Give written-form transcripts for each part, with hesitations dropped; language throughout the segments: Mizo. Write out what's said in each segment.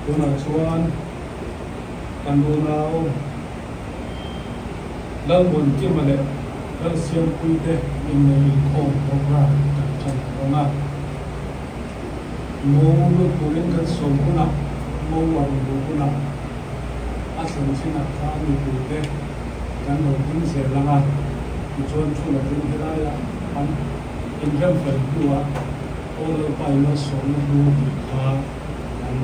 Tunah chuan kan unau Lalmuankima leh Lalsiampuite inneih inkhawm programme kan ṭan dawn a. Mo lut turin kan sawm hunah, mo a rawn luh hunah a thlen chinah khan mipuite kan lo ding zel ang a, tichuan thu lovin helaiah an inrem fel hnuah Aw Lalpa i malsawmna hlu tih kha an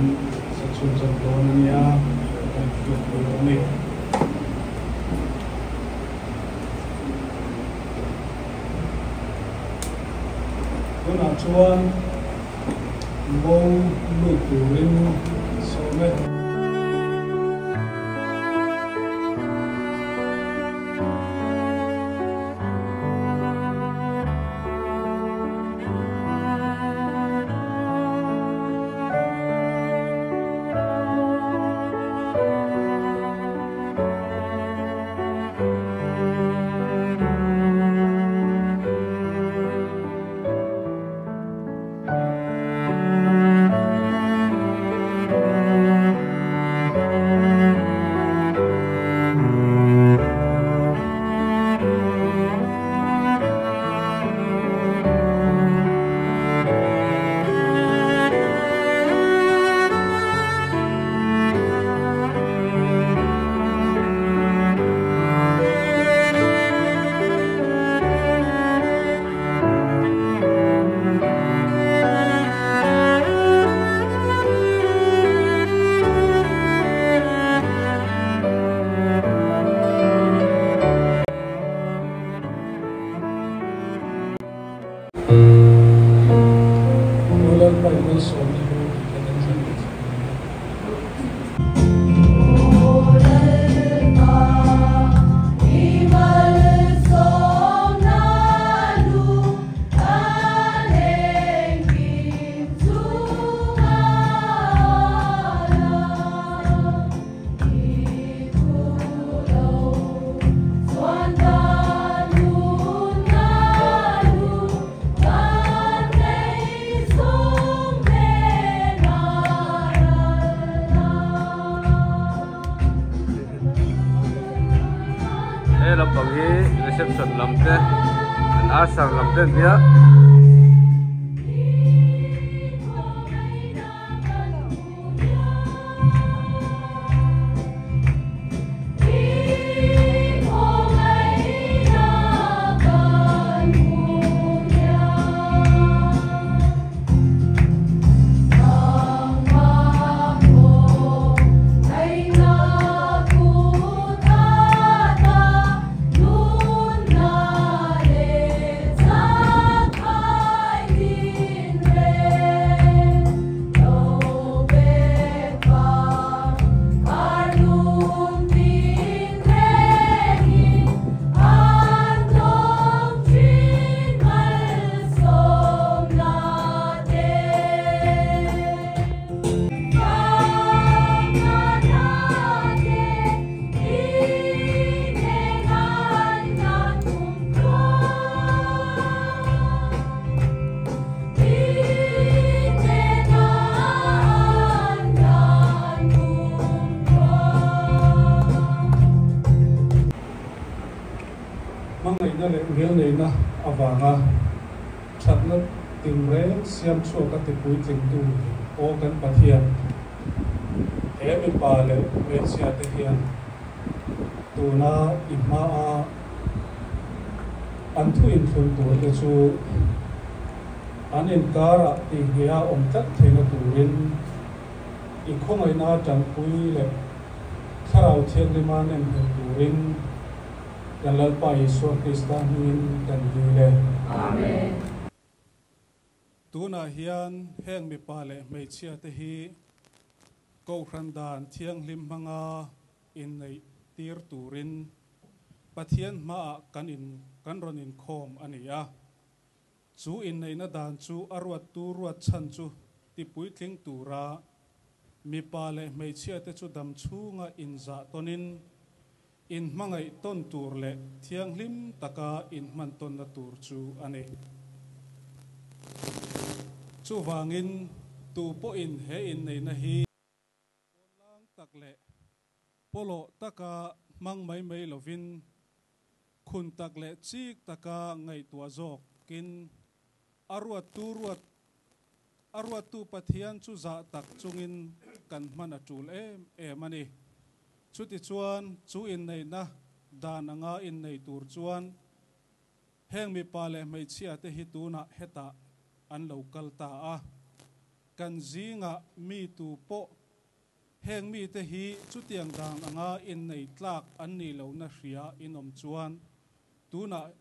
sa chhunzawm dawn a nia, kan hriatpui a ni. Tunah chuan mo lut turin sawm e. Aw Lalpa i malsawmna hlu tih kha kan zir leh chak dawn a. He lampang hi reception lam te an usher lam te an nia. Hmangaihna leh ngelneihna avanga thatna tinreng siam chhuak a tipuitlingtu aw kan Pathian, he mipa leh hmeichhia te hian tuna i hmaa An thu inthlun tur te chu an inkarah tihngeiha awm tlat theihna turin i khawngaihna tanpui leh Thlarau Thianghlima nem nghet turin kan Lalpa Isua Krista hmingin kan dil e. Amen. Tunah hian heng mipa leh hmeichhia te hi Kohhran dan thianghlim hmanga inneih tir turin Pathian hmaah kan in kan rawn inkhawm a ni a. Chu inneihna dan chu a ruattu ruat chhan chu tipuitling tura mipa leh hmeichhiate chu dam chhunga inzah tawnin inhmangaih tawn tur leh thianghlim taka inhman tawnna tur chu a ni. Chuvangin, tu pawhin he inneihna hi. Pawlawh taka hmang mai mai lovin, khun tak leh chik taka ngaihtuah zawkin a ruattu ruat a ruattu Pathian chu zah tak chungin kan hman a tul em em a ni. Chutichuan, chu inneihna dan anga innei tur chuan heng mipa leh hmeichhia te hi tunah hetah an lo kal ta a. Kan zingah mi tu pawh Heng mite hi chutiang dang anga innei tlak an nih lohna hria in awm chuan tunah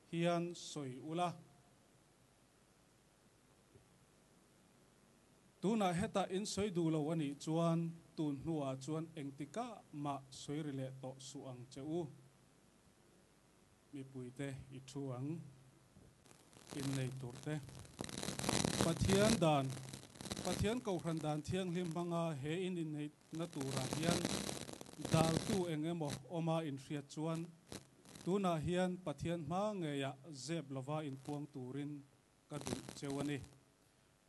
hian sawi ula. Tunah hetah in sawi duh lo a nih chuan tun hnuah chuan engtikah mah sawi ri leh tawh suh ang che u. Mipuite i thu ang innei turte. Pathian dan, Pathian Kohhran dan thianghlim hmanga he in inneihna turah hian daltu eng emaw awma inhriat chuan tunah hian Pathian hma ngeiah zep lova inpuang turin ka duh cheu a ni.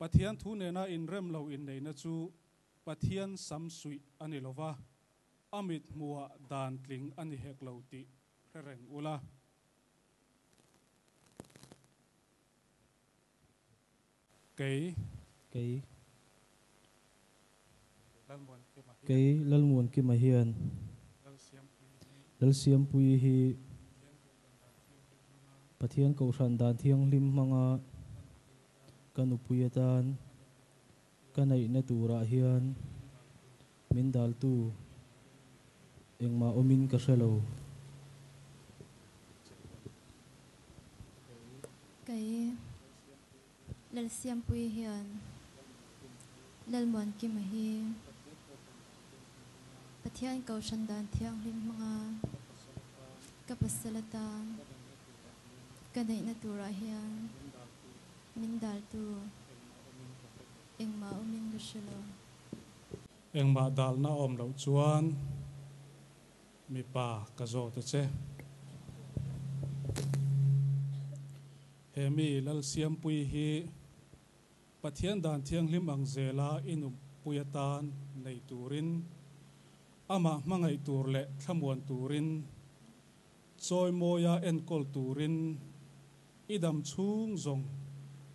Pathian thu nena inrem lo inneihna chu Pathian sam suih a ni lova, a mit hmuhah dan tling a ni hek lo tih hre reng ula. Kei. Kei. Lalmuankima hian. Kei Lalmuankima hian. Lalsiampuii hi. Lalsiampuii hi. Pathian Kohhran dan thianghlim hmanga. Ka nupui atan. Ka neihna turah hian. Min daltu engmah awmin ka hre lo. Kei Lalsiampuii hian Lalmuankima hi Pathian Kohhran dan thianghlim hmanga ka pasal atan ka neihna turah hian min daltu engmah awmin ka hre lo. Engmah dalna awm loh chuan mipa ka zawt a che. He mi Lalsiampuii hi Pathian dan thianghlim ang zela i nupui atan nei turin, amah hmangaih tur leh thlamuan turin, chawimawia enkawl turin, i dam chhung zawng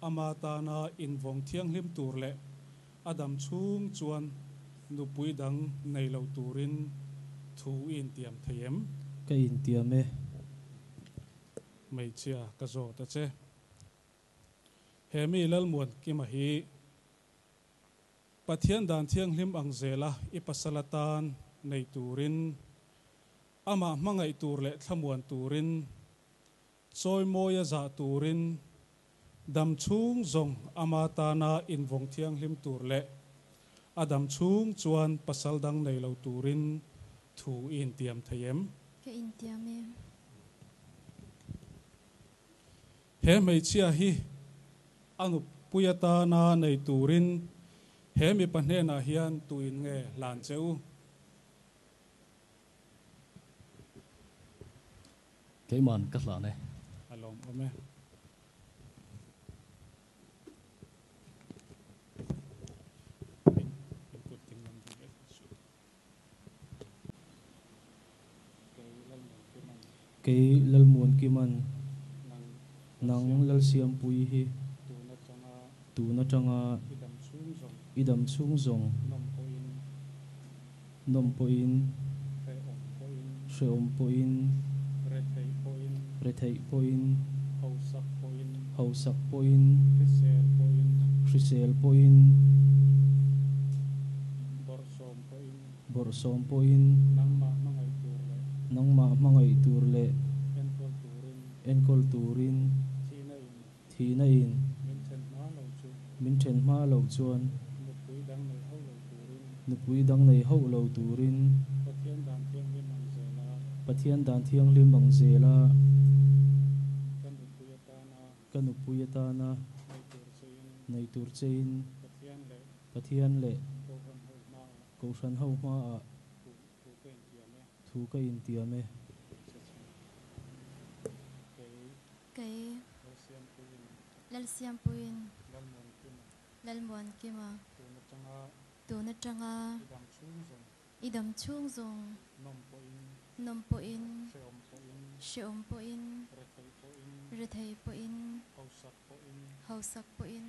ama tana invawng thianghlim tur leh a dam chhung chuan nupui dang nei lo turin thu i intiam thei em? Ka intiam e. Hmeichhia ka zawt a che. He mi Lalmuankima hi Pathian dan thianghlim ang zela i pasal atan nei turin, amah hmangaih tur leh thlamuan turin, Chawimawia zah turin, dam chhung zawng ama tana invawng thianghlim tur leh a dam chhung chuan pasal dang nei lo turin thu i intiam thei em? Ka intiam e. He hmeichhia hi a nupui atana nei turin he mipa hnenah hian tuin nge hlan che u? Keiman ka hlan e. A lawm awm e. In kut ding lam ding vek suh. Kei Lalmuankiman. Kei Lalmuankiman. Nang Nang Lalsiampuii hi. Tun atanga. Tun atanga. I dam chhung zawng. I dam chhung zawng. Nawm pawhin. Nawm pawhin. Hrehawm pawhin. Hrehawm pawhin. Retheih pawhin. Retheih pawhin. Hausak pawhin. Hausak pawhin. Hrisel pawhin. Hrisel pawhin. Bawrhsawm pawhin. Bawrhsawm pawhin. Nangmah hmangaih tur leh. Nangmah hmangaih tur leh. Enkawl turin. Enkawl turin. Thihna in. Thihna in. Min then hma lo chu. Min then hma lo chuan. Nupui dang nei hauh lo turin. Nupui dang nei hauh lo turin. Pathian dan thianghlim ang zela. Pathian dan thianghlim ang zela. Ka nupui atana. Ka nupui atana. Nei tur chein. Nei tur chein. Pathian leh. Pathian leh. Kohhran ho hmaah. Kohhran ho hmaah. Thu thu ka intiam e. Thu ka intiam e. Kei. Kei. Lalsiampuiin. Lalsiampuiin. Lalmuankima. Lalmuankima. Tun atanga. Tun atanga. I dam chhung zawng. I dam chhung zawng. Nawm pawhin. Hrehawm pawhin. Rethei pawhin. Hausak pawhin.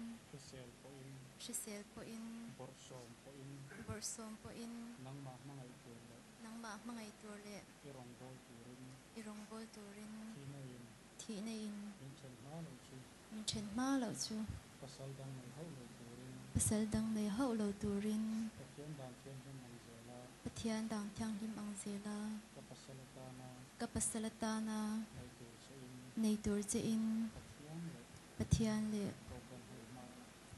Hrisel pawhin. Bawrhsawm pawhin. Nangmah hmangaih tur leh. I rawngbâwl turin. Thihna in. Min then hma loh chu. Pasal dang nei hauh lo turin. Pasal dang nei hauh lo turin. Pathian dan thianghlim ang zela. Pathian dan thianghlim ang zela. Ka pasal atana. Ka pasal atana. Nei tur che in. Nei tur che in. Pathian leh. Pathian leh.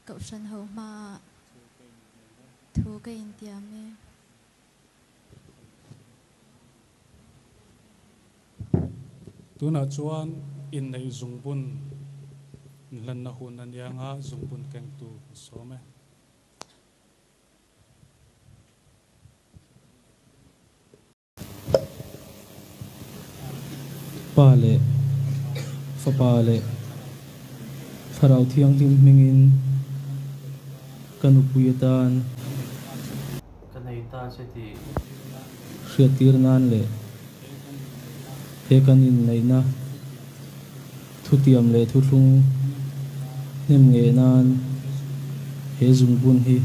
Kohhran ho hmaah. Kohhran ho hmaah. Thu ka intiam e. Thu ka intiam e. Tunah chuan inneih zungbun inhlanna hun a nia nga zungbun kengtu a sawm e. Pa leh Fapa leh Thlarau Thianghlim hmingin ka nupui atan. Ka nei ta che tih. Hriattir nan leh he kan inneihna thutiam leh thuthlung hnem ngei nan he zungbun hi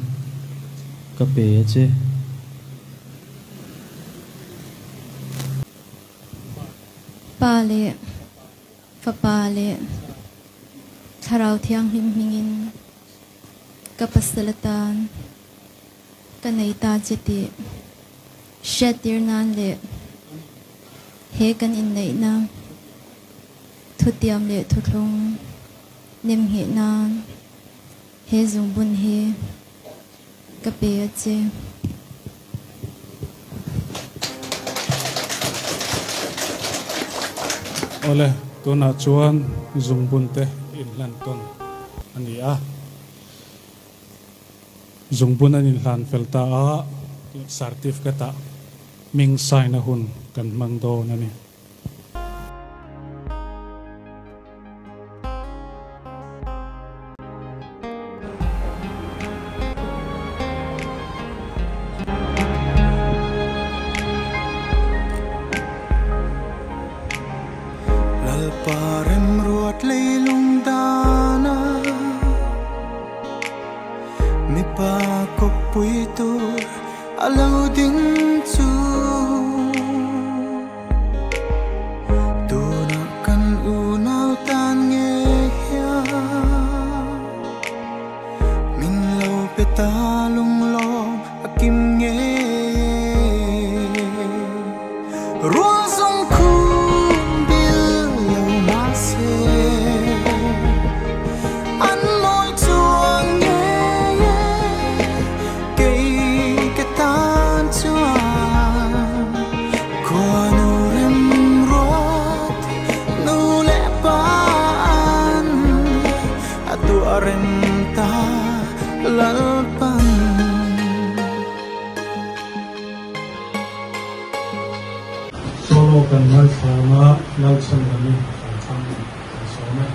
ka pe a che. Pa leh Fapa leh Thlarau Thianghlim hmingin ka pasal atan ka nei ta che tih hriattir nan leh he kan inneihna thutiam leh thuthlung nemngheh nan he zungbun hi ka pe a che. Awle, tunah chuan zungbun te inhlan tawn a ni a. Zungbun an inhlan fel ta a, certificate ah hming sign a hun kan hmang dawn a ni. Lalpa remruat leilung dana mipa kawppui tur a lo ding chu. Tunah kan unau tan nge hian min lo pe ta lunglawm a kim nge ruang zawng khum bil lo mahse an mawi chuang nge kei ka tan chuan khuanu remruat nu leh pa an a tuah rem ta Lalpan. Solo kan ngaithla a, Lalchhandami kan thlang kan sawm e.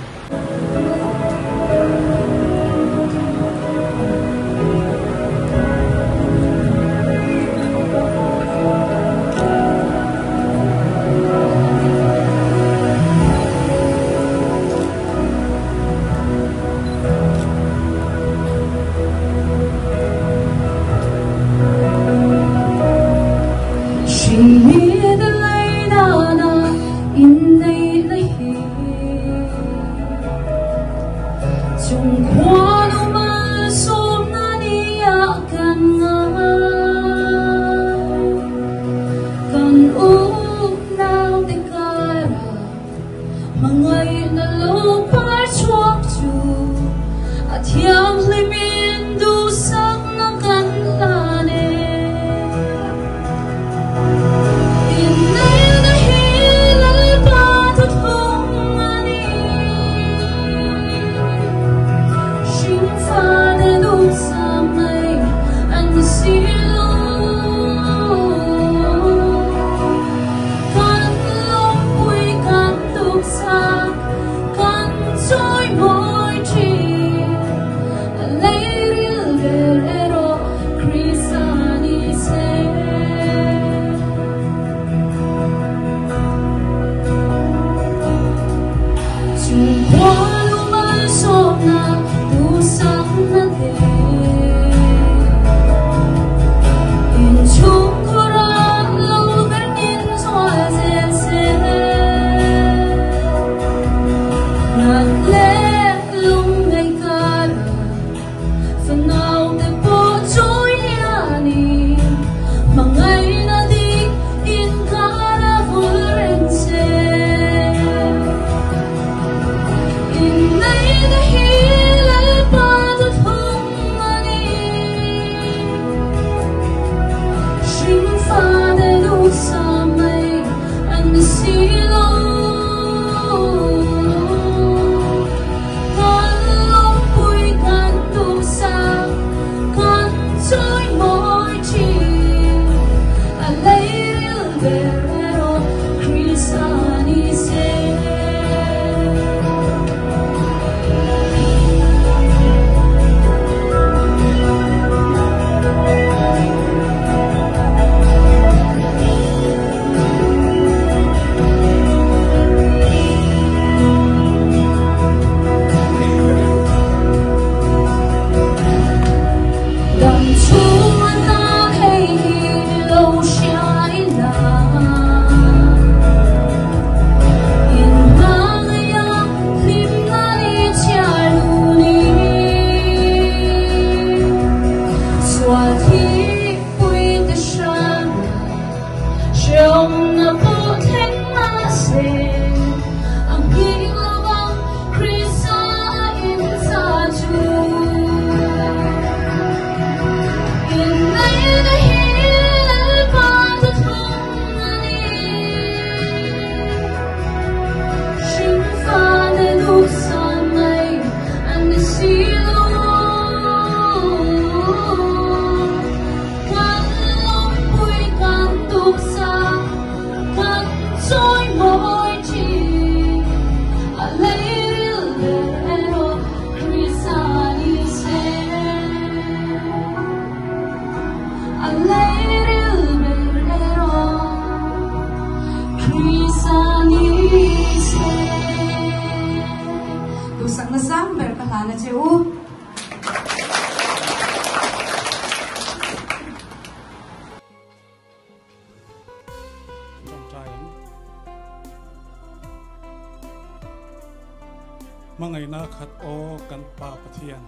Hmangaihna khat aw kan Pa Pathian,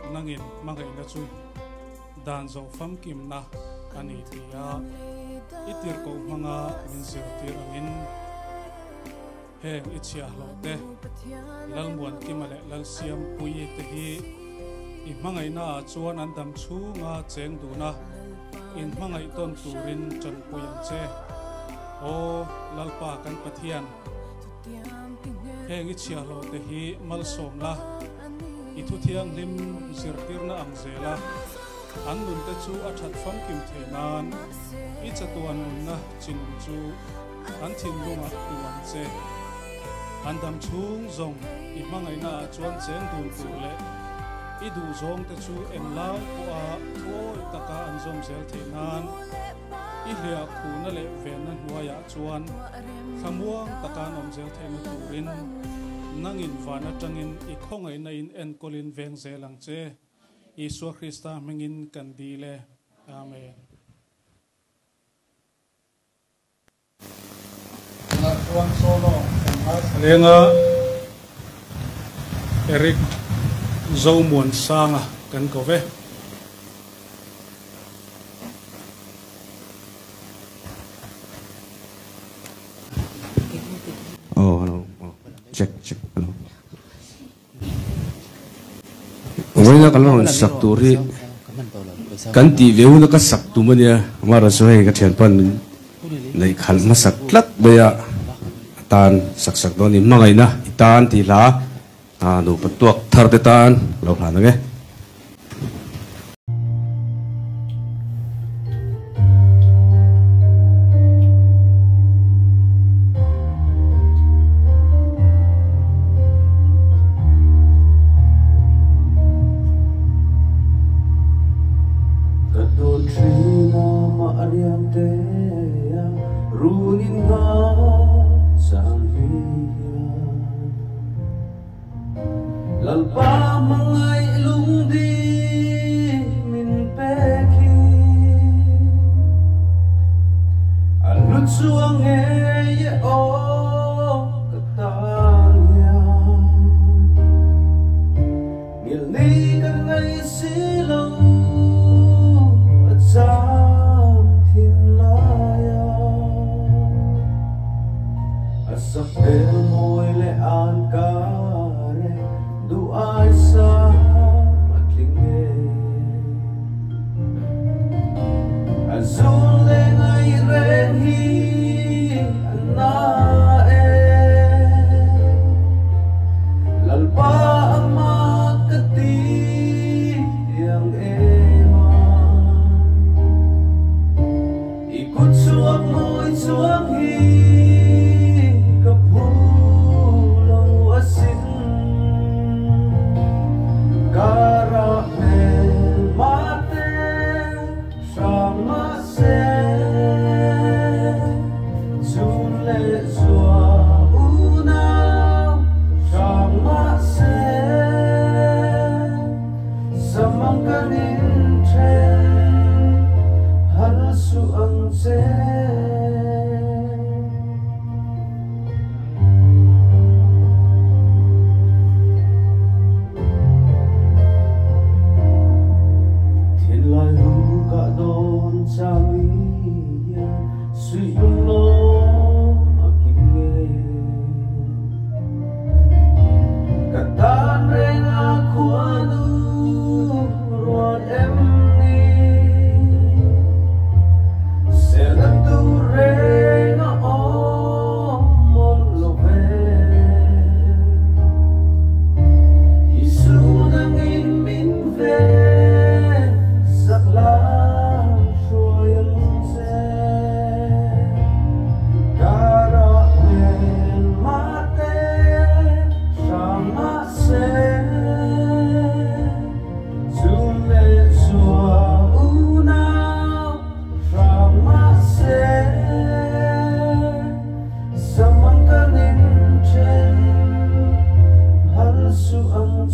nangin hmangaihna chu dan zawh famkimna a ni tia i tirhkoh hmanga min zirtir angin heng i chhiahhlawh te, Lalmuankima leh Lalsiampuii te hi i hmangaihna ah chuan an dam chhunga cheng dun a, in hmangaih tawn turin tanpui ang che. Aw Lalpa kan Pathian, Heng i chhiahhlawh te hi malsawm la, i thu thianghlim zirtirna ang zela an nunte chu a that famkim thei nan i chatuan nunna chinung chu an thinlungah tu ang che. An dam chhung zawng i hmangaihna ah chuan cheng dun tur leh i duhzawng te chu englai pawha thuawi taka an zawm zel thei nan I hliah khuhna leh venna hnuaiah chuan thlamuang taka an awm zel theihna turin nangin van atangin i khawngaihna in enkawlin veng zel ang che. Isua Krista hmingin kan dil e. Amen. Tunah chuan solo kan ngaithla leng a, Eric Zomuansanga kan ko ve. Oh hello oh check check hello Vawiina kan rawn sak tur hi kan tih ve huna ka sak tum a nia amaherawhchu chu hei ka thianpan min neih khalh hmasak tlat mai a a tan sak sak dawn a ni hmangaihna i tan tih hla nupa tuak thar te tan lo hlan ang e. Ka dawn thin a mah riang te a runin nghah chang hi hian. Lalpa hmangaih lungdi min pek hi A hlu chuang ngei e aw ka tan hian Ngilni ka nei si lo a cham thin lai a. A saphel mawi leh an kai.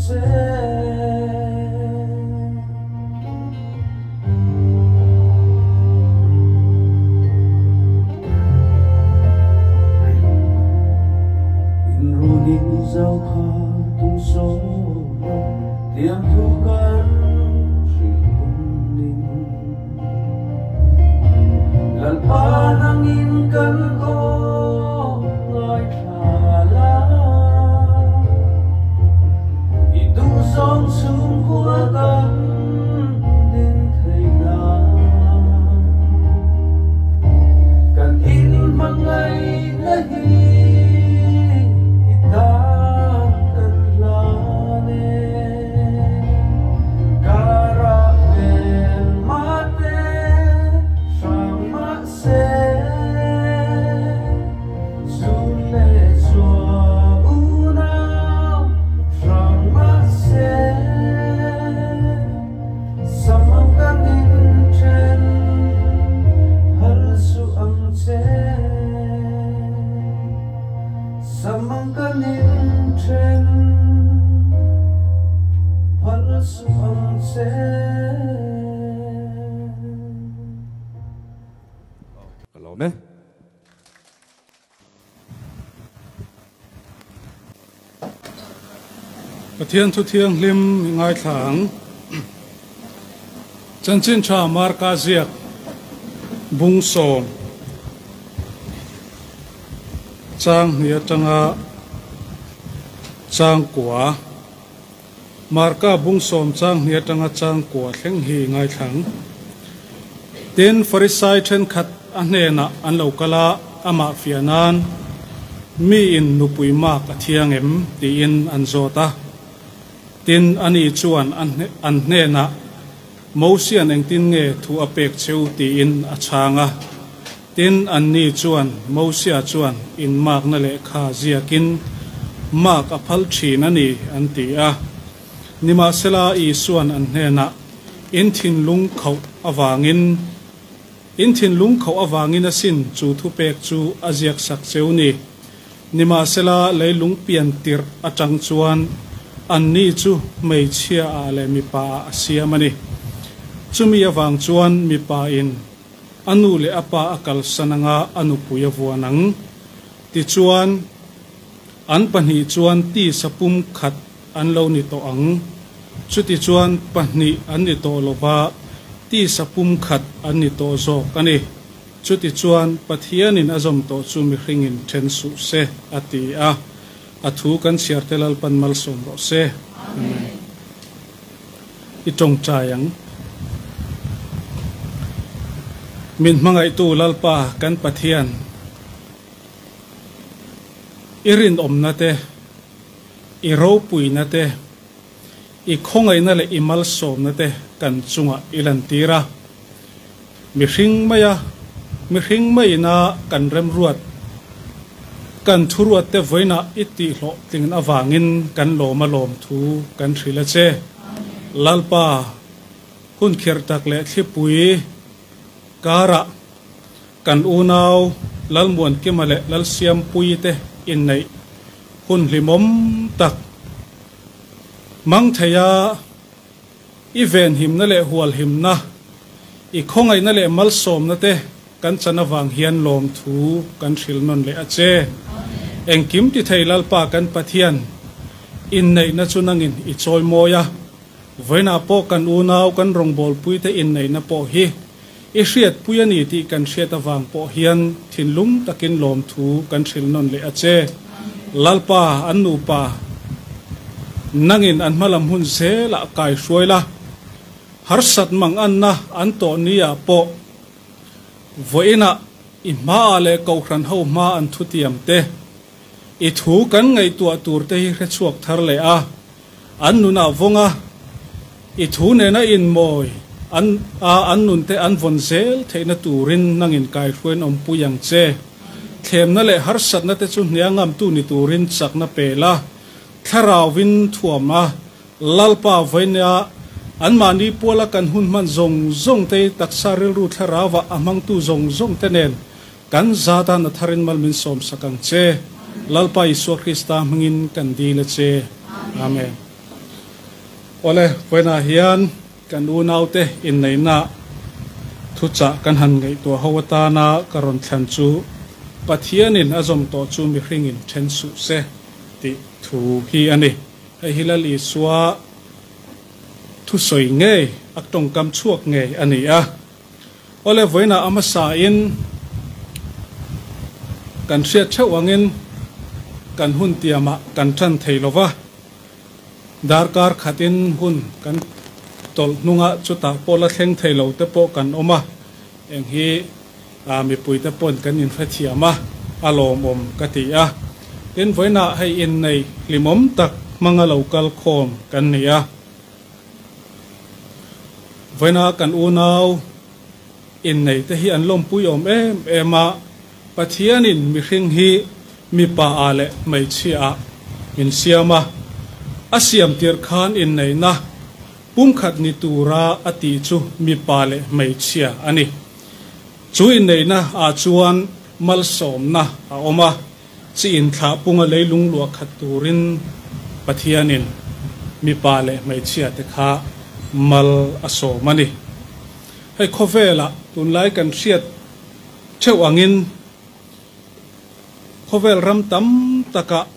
che. In runin zau kha tum sawm la, tiang thu kan hrilh kumnin. Lalpa nangin kan aw ngaithla la, i duhzawng chhungkua kan din thei nan. Kan inhmangaihna hi i tan kan hlan e. Karah hmel mate hrang mahse, Zun leh zua unau hrang mahse, Samang kan inthen phal suh ang che. Samang kan inthen phal suh ang che. Ka lawm e. Pathian thu thianghlim i ngaithla ang. Chanchin tha Marka ziak bung sawm chang hnih atanga chang kua Marka bung sawm chang hnih atanga chang kua thleng hi i ngaithla ang. Tin, Farisai thenkhat a hnenah an lo kal a, amah fiah nan, Miin nupui mak a thiang em? tiin an zawt a. Tin, ani chuan an hnenah, Mosian engtin nge thu a pek cheu? tiin a chhang a. Tin, anni chuan Mosia chuan inmakna lehkha ziakin mak a phal thin a ni, an ti a. Nimahsela, Isuan an hnenah, In thinlung khauh avangin, in thinlung khauh avangin asin chu thupek chu a ziak sak cheu ni. Nimahsela, leilung pian tirh atang chuan anni chu hmeichhia ah leh mipa ah a siam a ni. Chumi avang chuan mipa in a nu leh a pa a kalsan anga a nupui a vuan ang. Tichuan, an pahnih chuan tisa pum khat an lo ni tawh ang. Chutichuan pahnih an ni tawh lo va, tisa pum khat an ni tawh zawk a ni. Chutichuan Pathianin a zawm tawh chu mihringin then suh se, a ti a. A thu kan chhiar te Lalpan malsawm rawh se. Amen. I tawngtai ang. Min hmangaihtu Lalpa kan Pathian, i rinawmna te, I ropuina te, i khawngaihna leh i malsawmna te kan chungah i lantir a. Mihring maia mihring maiina kan remruat, kan thuruat te vawiinah i tihhlawhtlingin avangin kan lawm a lawm thu kan hrilh a che. Lalpa, hun khirh tak leh thlipui karah kan unau Lalmuankima leh Lalsiampuii te inneih Hun hlimawm tak hmang theia i venhimna leh hualhimna, i khawngaihna leh malsawmna te kan chan avang hian lawmthu kan hrilh nawn leh a che. Engkim ti thei Lalpa kan Pathian, inneihna chu nangin i chawi mawi a, vawiinah pawh kan unau kan rawngbawlpuite inneihna pawh hi i hriatpui a ni tih kan hriat avang pawh hian thinlung takin lawmthu kan hrilh nawn leh a che. Lalpa, an nupa nangin an hmalam hun zelah kai hruai la, harsat mang anna an tawh ni-ah pawh vawiinah i hmaah leh kohhran ho hma an thutiam te, i thu kan ngaihtuah tur te hi hrechhuak thar leh a. An nunah vawnga i thu nena inmawi an a an nunte an vawn zel theihna turin nangin kaihruain awmpui ang che. Thlemna leh harsatna te chu hnia ngamtu ni turin chakna pe la, thlarauvin thuam a, Lalpa vawinia anmahni puala kan hun hman zawng zawng te taksa rilru thlarauva a hmangtu zawng zawng te nen kan za tan a tharin mal min sawmsak ang che. Lalpa Isua Krista hmingin kan dil a che. Amen. Awle, vawiinah hian kan unaute inneihna thuchah kan han ngaihtuah ho atana ka rawn thlan chu Pathianin a zawm tawh chu mihringin then suh se tih thu hi a ni. Hei hi Lal Isua thusawi ngei, a tawngkam chhuak ngei a ni a. Awle, vawiinah a hmasain kan hriat theuh angin kan hun tiamah kan tan thei lo va. Darkar khatin hun kan tawlh hnungah chutah pawh la thleng thei lo te pawh kan awm a, eng hi mipuite pawn kan inhrethiam a, a lawmawm ka ti a. Tin, vawiinah hei innei hlimawm tak hmanga lo kal khawm kan ni a. Vawiina kan unau innei te hi an lawmpui awm em em a, Pathianin mihring hi mipa ah leh hmeichhia ah min siam a, a siam tirh khan inneihna pumkhat ni tura a tih chu mipa leh hmeichhia a ni. Chu inneihna ah chuan malsawmna a awm a, chi inthlah punga leilung luah khat turin Pathianin mipa leh hmeichhia te kha mal a sawm a ni. Hei khawvelah tunlai kan hriat theuh angin khawvel ram tam takah,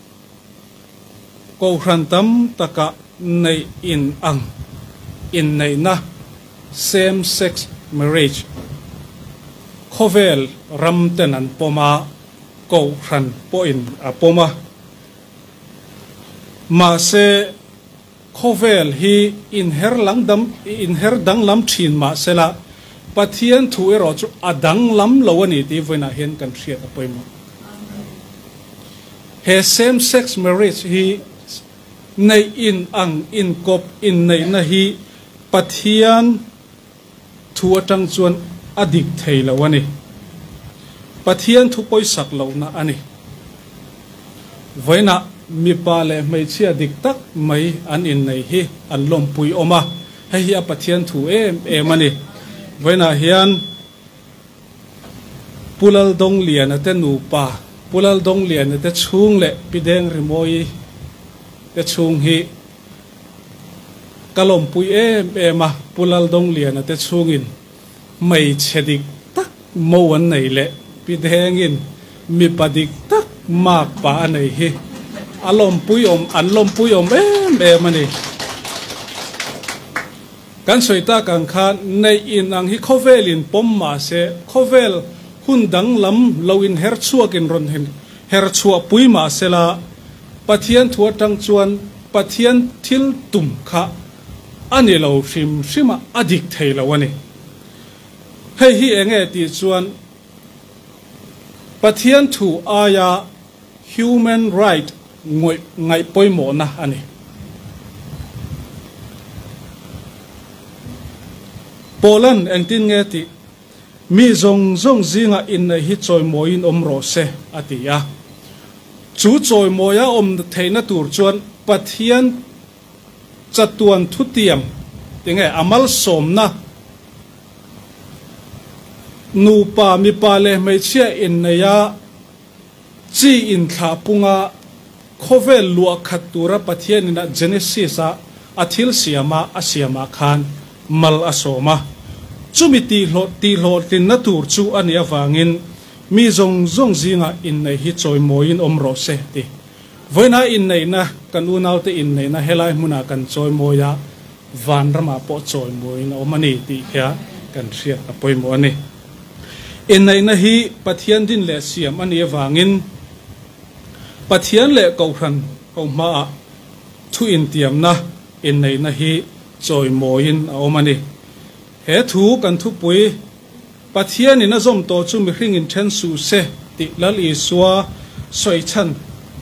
kohhran tam takah neih in ang inneihna, same sex marriage, khawvel ram ten an pawm a, kohhran pawhin a pawm a. Mahse, Khawvel hi inher langdam inher danglam thin mah sela, Pathian thu erawh chu a danglam lo a ni tih vawiinah hian kan hriat a pawimawh. He same sex marriage hi neih in ang inkawp inneihna hi Pathian thu atang chuan a dik thei lo a ni. Pathian thu pawisak lohna a ni. Vawiinah mipa leh hmeichhia dik tak mai an innei hi an lawmpui awm a, hei hi a Pathian thu em em a ni. Vawiinah hian Pu Laldongliana te nupa, Pu Laldongliana te chhung leh Pi Dengrimawi te chhung hi Ka lawmpui em em a, Pu Laldongliana te chhungin hmeichhe dik tak mo an nei leh Pi Dengin mipa dik tak mak pa a nei hi a lawmpui awm an lawmpui awm em em a ni. Kan sawi tak ang khan neih in ang hi khawvel in pawm mah se khawvel hun danglam lo in her chhuak in rawn her chhuah pui mah sela Pathian thu atang chuan Pathian thil tum kha a ni lo hrim hrim a, a dik thei lo a ni. Hei hi eng nge tih chuan Pathian thu aia human right ngawih ngaih pawimawhna a ni. Paula'n engtin nge tih Mi zawng zawng zingah inneih hi chawimawiin awm rawh se, a ti a. Chu chawimawia awm theihna tur chuan Pathian chatuan thutiam, tinge a malsawmna, nupa, mipa leh hmeichhia inneia chi inthlah punga khawvel luah khat tura Pathianin a Genesis-a a thil siama a siamah khan mal a sawm a. Chumi tihhlawh tihhlawhtlinna tur chu a nih avangin mi zawng zawng zingah inneih hi chawimawiin awm rawh se ti. Vawiina inneihna kan unaute inneihna helai hmunah kan chawimawi a, vanramah pawh chawimawiin a awm a ni tih hia kan hriat a pawimawh a ni. Inneihna hi Pathian din leh siam a nih avangin Pathian leh Kohhran ho hmaah thu intiamna inneihna hi chawimawiin a awm a ni. He thu kan thupui Pathianin a zawm tawh chu mihring inthen suh se tih Lal Isua sawi chhan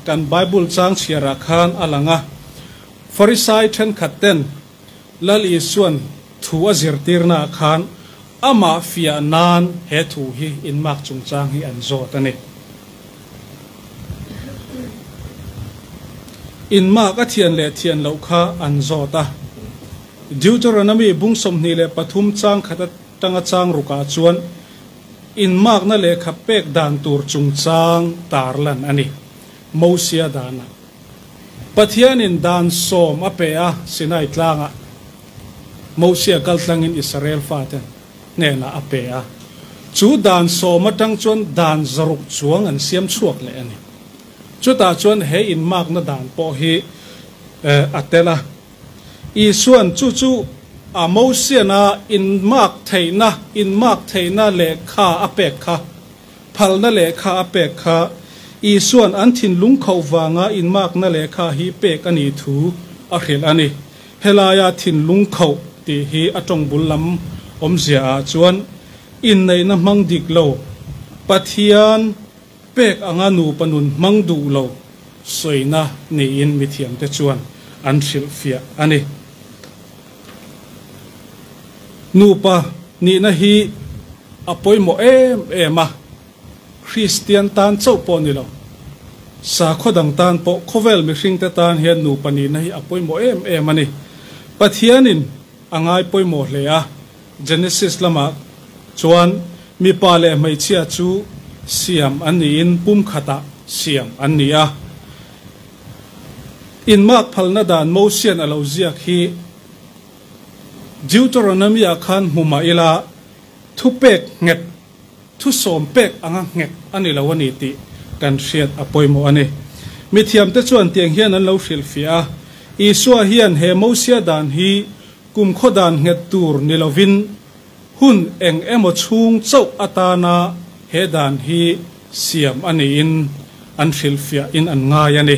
kan Bible chang chhiarah khan a lang a. Farisai thenkhat ten Lal Isuan thu a zirtirnaah khan amah fiah nan he thu hi inmak chungchang hi an zawt a ni. Inmak a thian leh thian loh kha an zawt a. Deuteronomy bung 23 chang khat atanga chang rukah chuan inmakna lehkha pek dan tur chungchang tarlan a ni. Mosia danah Pathianin dan sawm a pe a, Sinai tlangah. Mosia kaltlangin Israel faten hnenah a pe a. Chu dan sawm atang chuan dan zaruk chuang an siam chhuak leh a ni. Chutah chuan he inmakna dan pawh hi a tel a. Isuan chu chu a Mosiana inmak theihna inmak theihna lehkha a pek kha, phalna lehkha a pek kha, Isuan an thinlung khauh vanga inmakna lehkha hi pek a nih thu a hrilh a ni. Helaia thinlung khauh tih hi a tawng bul lam awmzia ah chuan inneihna hmang dik lo, Pathian pek anga nupa nun hmang duh lo sawina niin mithiamte chuan an hrilhfiah a ni. Nupa nihna hi a pawimawh em em a. Kristian tan chauh pawh ni lo, sakhaw dang tan pawh khawvel mihringte tan hian nupa nihna hi a pawimawh em em a ni. Pathianin a ngai pawimawh hle a, Genesis lamah chuan mipa leh hmeichhia chu siam an niin pumkhatah siam an ni a. Inmak phalna dan Mosian a lo ziak hi Deuteronomy-ah khan hmu mah ila thupek nghet Thu sawm pek anga nghet a ni lo a ni tih kan hriat a pawimawh a ni. Mithiamte chuan tiang hian an lo hrilhfiah a, Isua hian he Mosia dan hi kumkhaw dan nghet tur ni lovin hun eng emaw chhung chauh atana he dan hi siam a niin an hrilhfiahin an ngai a ni.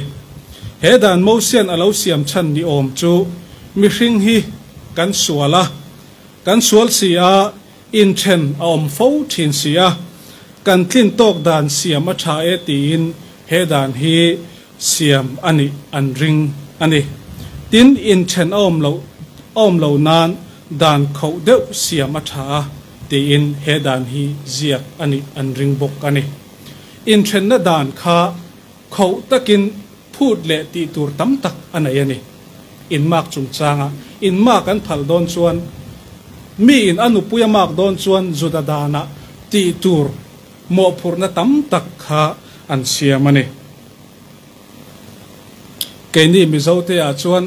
He dan Mosian a lo siam chhan ni awm chu mihring hi kan sual a, kan sual si a, Inthen a awm fo thin si a, kan tlin tawk dan siam a tha e tiin he dan hi siam a nih an ring a ni. Tin, inthen a awm loh a awm lo nan dan khauh deuh siam a tha a tiin he dan hi ziak a nih an ring bawk a ni. Inthenna dan kha khauh takin phut leh tih tur tam tak a nei a ni. Inmak chungchanga inmak an phal dawn chuan mi in a nupui a mak dawn chuan Juda danah tih tur mawhphurhna tam tak kha an siam a ni. Keini Mizote ah chuan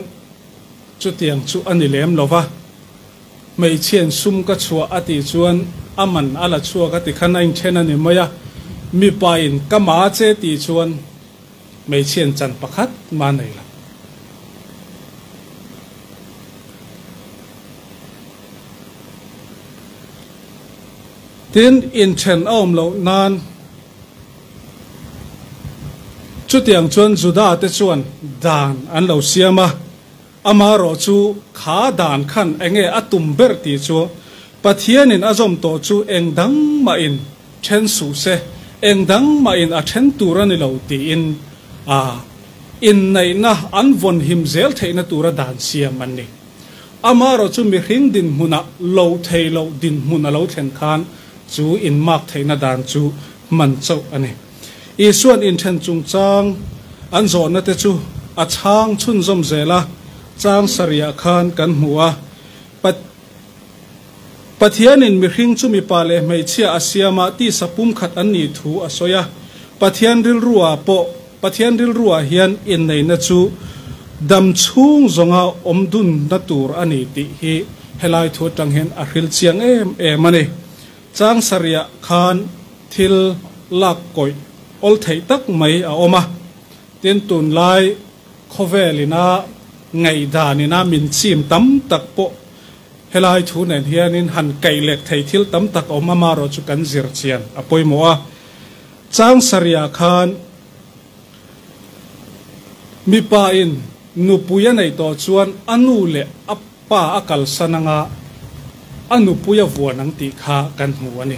chutiang chu a ni lem lo va, hmeichhiain sum ka chhuah a tih chuan a man a la chhuak a ti khan a inthen a ni mai a, mipa in ka ma che tih chuan Hmeichhian chan pakhat mah nei lo. Tin, inthen a awm loh nan chutiang chuan Juda-te chuan dan an lo siam a, amaherawh chu kha dan khan enge a tum ber tih chu Pathianin a zawm tawh chu eng dang mahin Then suh se, eng dang mahin a then tur a ni lo tiin a inneihna an vawn him zel theihna tura dan siam an ni. Amaherawh chu mihring dinhmunah lo thei loh dinhmun a lo thlen khan chu inmak theihna dan chu hman chauh a ni. Isua'n inthen chungchang an zawhna te chu a chhang chhunzawm zel a, chang sarihah khan kan hmu a, Pathianin mihring chu mipa leh hmeichhia a siam a, tisa pumkhat an nih thu a sawi a. Pathian rilruah pawh, Pathian rilruah hian inneihna chu dam chhung zawnga awm dunna tur a ni tih hi helai thu atang hian a hril chiang em em a ni. Chang sarihah khan thil lak kawih awl theih tak mai a awm a, tin tunlai khawvelina ngaihdanina min chim tam tak pawh Helai thu nen hianin han kaih lek thei thil tam tak awm amarawh chu kan zir chian a pawimawh a. Chang sarihah khan mipa in nupui a neih tawh chuan a nu leh a pa a kalsan anga a nupui a vuan ang tih kha kan hmu a ni.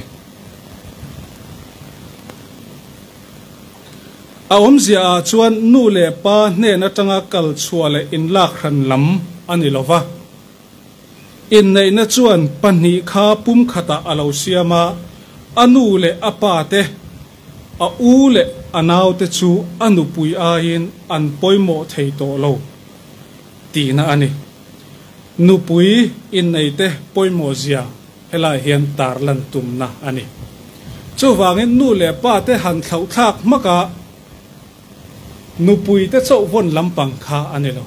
A awmzia ah chuan nu leh pa hnen atanga kal chhuah leh inlak hran lam a ni lova. Inneihna chuan pahnih kha pumkhatah a lo siam a, a nu leh a pa te, a u leh a naute chu a nupui aiin an pawimawh thei tawh lo tihna a ni. Nupui inneite pawimawhzia helai hian tarlan tumna a ni. Chuvangin nu leh pa te han thlauhthlak hmaka nupuite chauh vawn lampang kha a ni lo.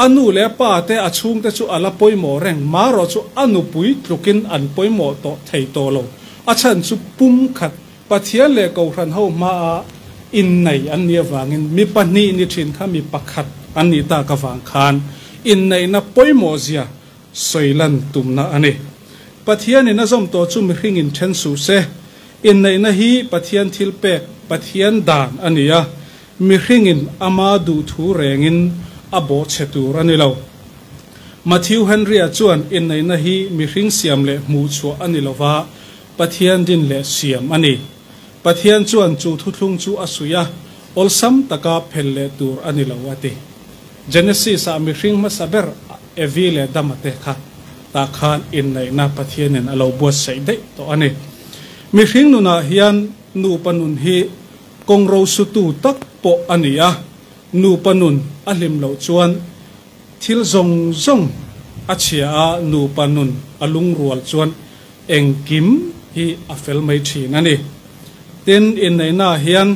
A nu leh a pa te, a chhungte chu a la pawimawh reng, marawh chu a nupui tlukin an pawimawh tawh thei tawh lo. A chhan chu pumkhat Pathian leh Kohhran ho hmaa innei an nih avangin mi pahnih ni thin kha mi pakhat an nih tak avang khan inneihna pawimawhzia sawi lan tumna a ni. Pathianin a zawm tawh chu mihringin then suh se. Inneihna hi Pathian thilpek, Pathian dan a ni a, mihringin ama duhthu rengin a bawhchhe tur a ni lo. Matthew Henry-a chuan inneihna hi mihring siam leh hmuhchhuah a ni lova, Pathian din leh siam a ni. Pathian chuan chu thuthlung chu a suih a, awlsam taka phel leh tur a ni lo a ti. Genesis-ah mihring hmasa ber Evi leh Adama te kha tah khan inneihna Pathianin a lo buatsaih daih tawh a ni. Mihring nunah hian nupa nun hi kawng rosutu tak pawh a ni a, nupa nun a hlim loh chuan thil zawng zawng a chhia a, nupa nun a lungrual chuan Engkim hi a fel mai thin a ni. Tin, inneihnaah hian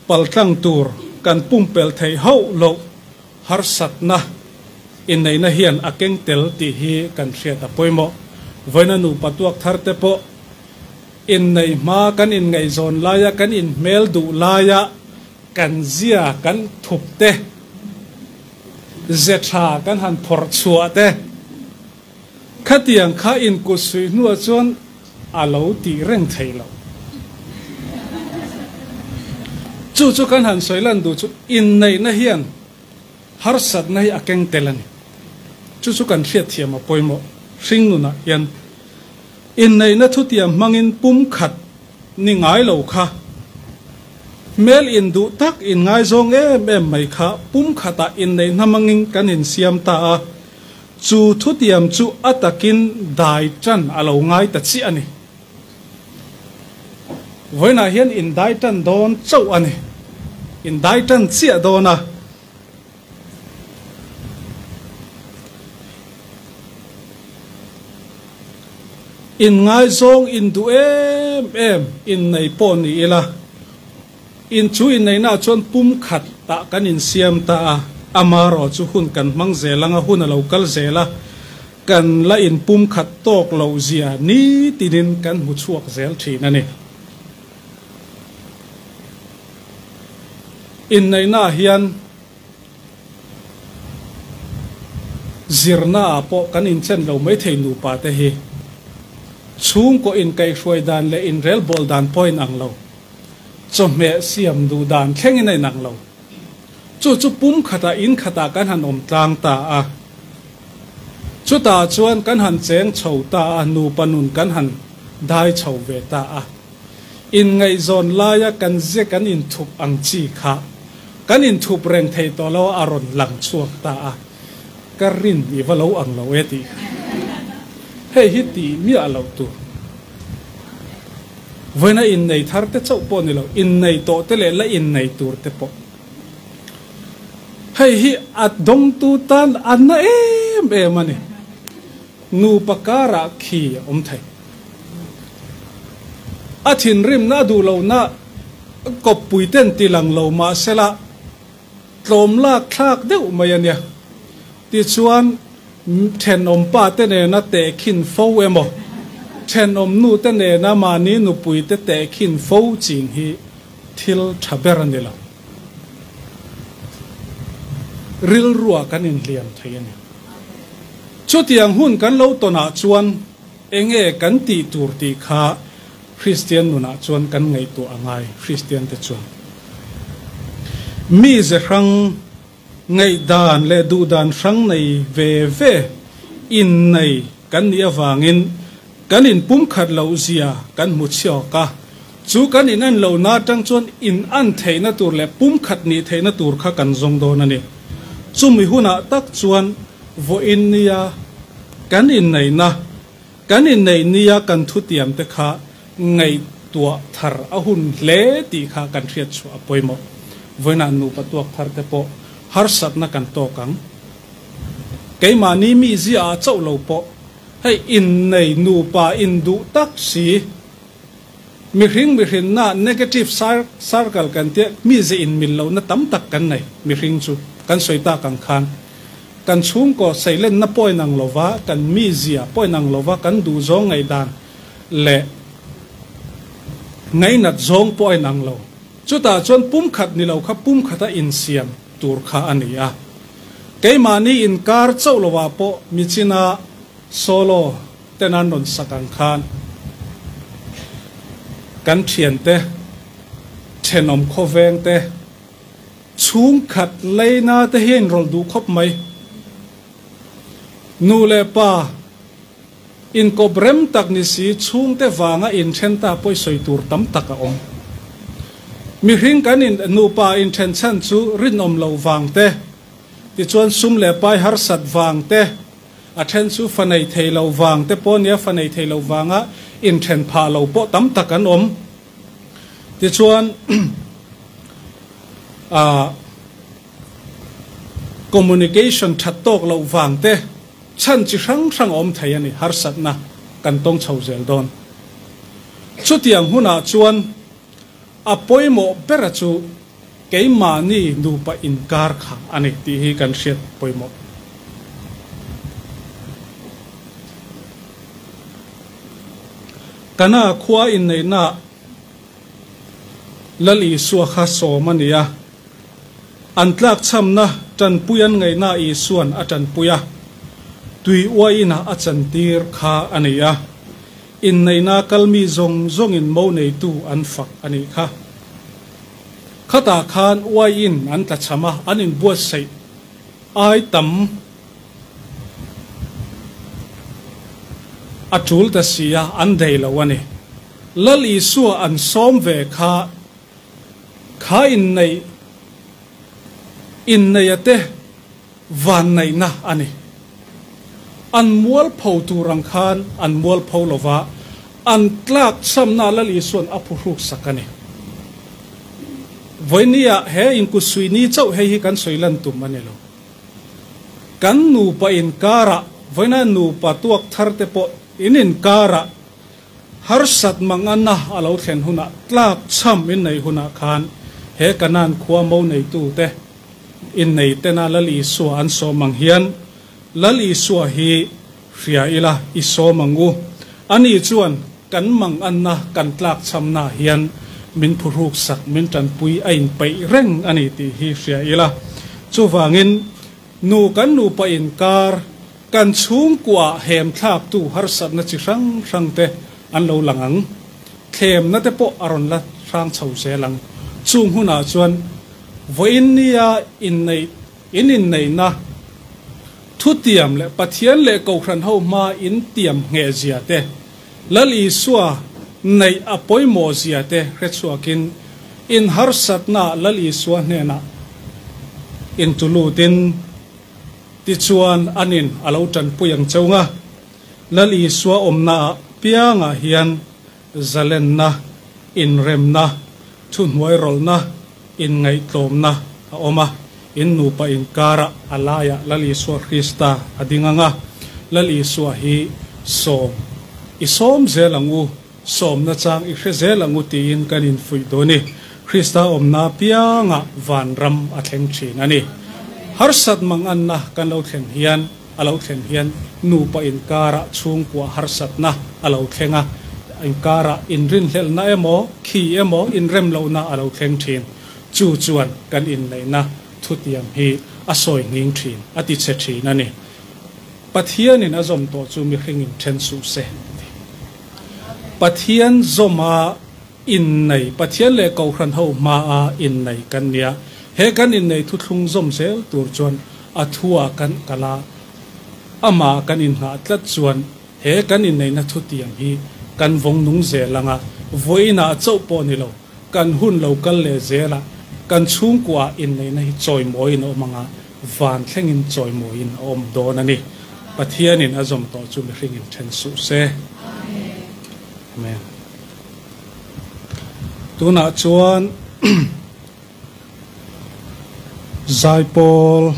paltlang tur kan pumpelh theih hauh loh harsatna inneihna hian a keng tel tih hi kan hriat a pawimawh. Vawiina nupa tuak thar te pawh inneih hma kan inngaihzawn laia kan inhmel duh laia kan zia kan thup te, ze tha kan han phawrh chhuah te, Khatiang kha inkut suih hnuah chuan a lo tih reng thei lo. Chu chu kan han sawi lan duh chu inneihna hian harsatna hi a keng tel a ni. Chu chu kan hriatthiam a pawimawh hring nunah hian inneihna thutiam hmangin pumkhat ni ngai lo kha hmel induh tak inngaizawng em em mai kha pumkhatah inneihna hmangin kan insiam ta a. Chu thutiam chu a takin dai tan a lo ngai ta chiah a ni. Vawiinah hian in dai tan dawn chauh a ni. In dai tan chiah dawn a. In ngaizawng in duh em em in nei pawh ni ila. In chu inneihnaah chuan pum khat tah kan insiam ta a, amarawh chu hun kan hmang zel anga hun a lo kal zel a, kan la inpum khat tawk loh zia nitinin kan hmu chhuak zel thin a ni. Inneihnaah hian zirnaah pawh kan inchen lo maithei nupa te hi chhungkaw inkaihhruai dan leh inrelbawl dan pawh a inang lo. Chawhmeh siam duh dan thlengin a inang lo. Chu chu pum khatah in khatah kan han awm tlang ta a. Chutah chuan kan han cheng chho ta a, nupa nun kan han dai chho ve ta a. Inngaihzawn laia kan ze kan inthup ang chi kha kan inthup reng thei tawh lo a, a rawn lang chhuak ta a. Ka rin i va lo ang lo e tih kha. Hei hi tih miah loh tur. Vawiina innei thar te chauh pawh ni lo, innei tawh te leh la innei tur te pawh. Hei hi a dawngtu tan a na em em a ni. Nupa karah khi a awm thei. A thinrimna a duh lohna kawppui ten ti lang lo mahsela tlawm lak thlak deuh mai a nia. Tichuan, thenawm pa te nena tehkhin fo emaw, thenawm nu te nena mahni nupui te tehkhin fo ching hi thil tha ber a ni lo. Rilrua kan inhliam thei a ni. Chutiang hun kan lo tawnah chuan enge kan tih tur tih kha Kristian nunah chuan kan ngaihtuah a ngai, Kristian te chuan. Mi ze hrang Ngaihdan leh duhdan hrang nei ve ve innei kan nih avangin kan inpumkhat loh zia kan hmu chhiawk a, chu kan inan lohna atang chuan inan theihna tur leh pumkhat nih theihna tur kha kan zawng dawn a ni. Chumi hunah tak chuan vawiin nia kan inneihna, kan inneih nia kan thutiam te kha Ngaihtuah thar a hun hle tih kha kan hriat chhuah a pawimawh. Vawiinah nupa tuak thar te pawh harsatna kan tawk ang. Keimahni mi ziaah chauh lo pawh hei innei nupa induh tak si mihring mihrinna negative circle kan tia mi ze inmil lohna tam tak kan nei mihring chu kan sawi tak ang khan. Kan chhungkaw seilenna pawh inang lova, kan mizia pawh inang lova, kan duhzawng ngaihdan leh ngainat zawng pawh a inang lo. Chutah chuan pumkhat ni lo kha pumkhata insiam tur kha a ni a. Keimahni inkar chauh lovah pawh michina solo ten an rawn sak ang khan kan thiante, thenawm khawveng te, Chhungkhat leina te hi a inrawlh duh khawp mai. Nu leh pa inkawp rem tak ni si chhungte vanga inthen ta pawi sawi tur tam tak a awm. Mihring kan in nupa inthen chhan chu rinawm loh vang te, tichuan sum leh pai harsat vang te, a then chu fa nei thei lo vang te pawh nia fa nei thei lo vanga inthen phah lo pawh tam tak an awm. Tichuan ah communication that tawk loh vang te chhan chi hrang hrang a awm thei a ni, harsatna kan tawng chho zel dawn. Chutiang hunah chuan a pawimawh bera chu keimahni nupa inkar kha a ni tih hi kan hriat pawimawh. Kana khua inneihna Lal Isua kha sawm a ni a. An tlakchhamna tanpui an ngaihna Isuan a tanpui a, tui uaiinah a chantir kha a ni a. Inneihna kal mi zawng zawngin mo neitu an fak a nih kha. Khatah khan uaiin an tlachham a, an inbuatsaih ai tam. A tul ta si a, an dei lo a ni. Lal Isua an sawm ve kha, kha inneih, inneia te vanneihna a ni. An mualpho tur ang khan an mualpho lo va, an tlak chhamna Lal Isua'n a phuhruk sak a ni. Vawinia he inkutsui ni chauh hei hi kan sawi lan tum a ni lo. Kan nupa inkarah, vawiina nupa tuak thar te pawh in inkarah harsat mangana a lo thlen hunah tlak cham in nei hunah khan he Kanaan khua mo neitu te innei tena Lal Isua an sawm ang hian Lal Isua hi hria ila i sawm ang u. Ani chuan kan manganna kan tlak chamna hian min phuhruk sak, min tanpui a inpeih reng a ni tih hi hria ila. Chuvangin, nu kan nupa inkar, kan chhungkuaah hem thlaktu harsatna chi hrang hrang te an lo lang ang. Thlemna te pawh a rawn la hrang chho zel ang. Chung hunah chuan vawiin nia inneih In inneihna, thutiam leh Pathian leh Kohhran ho hmaa in tiam ngheh zia te, Lal Isua neih a pawimawh zia te hre chhuakin in harsatna Lal Isua hnenah in tulutin tichuan an in a lo tanpui ang cheu nga. Lal Isua awmna ah piangah hian zalenna, inremna, thuhnuairawlhna, inngaihtlawmna a awm a, in nupa inkarah a laiah Lal Isua Krista a ding ang a, Lal Isua hi sawm i sawm zel ang u, sawmna chang i hre zel ang u tiin kan infuih dawn i, Krista awmna apiangah vanram a thleng thin a ni. Harsat manganna kan lo thlen hian a lo thlen hian nupa inkarah chhungkua harsatna a lo thleng a, inkarah inrinhlelhna emaw, khi emaw, inremlohna a lo thleng thin. Chu chuan kan inneihna thutiam hi a sawi nghing thin, a ti chhe thin a ni. Pathianin a zawm tawh chu mihringin then suh se ti. Pathian zawma innei, Pathian leh Kohhran ho hmaa innei kan nia. He kan innei thuthlung zawm zel tur chuan a thua kan kal a, amah kan inngah tlat chuan he kan inneihna thutiang hi kan vawng nung zel ang a, vawiinah chauh pawh ni lo, kan hun lo kal leh zelah kan chhungkuaah inneihna hi chawimawiin a awm ang a, van thlengin chawimawiin a awm dawn a ni. Pathianin a zawm tawh chu mihringin then suh se. Amen. Tunah chuan Zaipawl.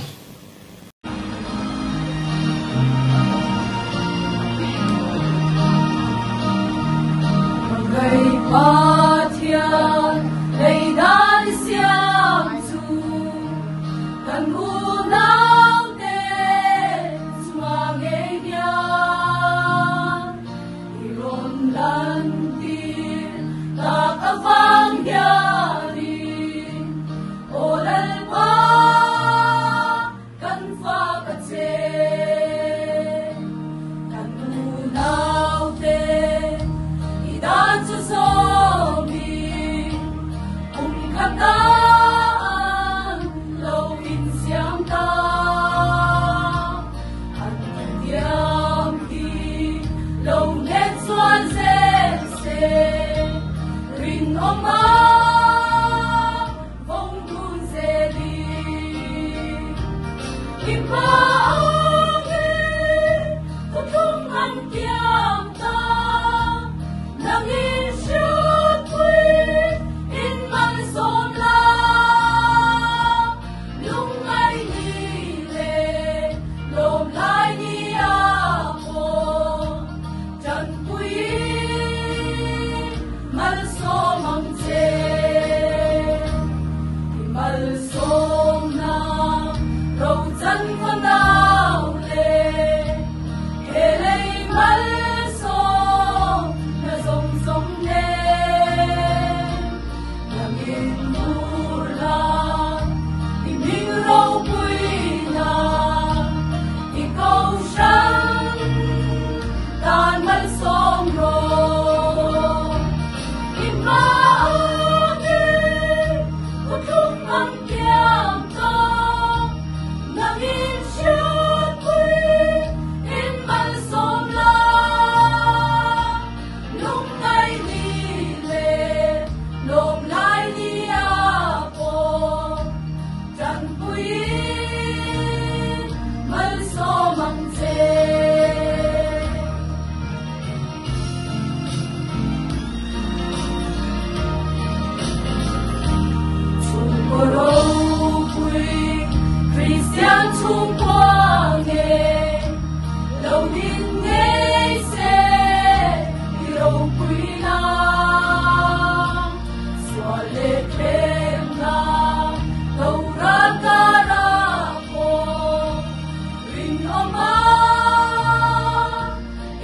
Rinawma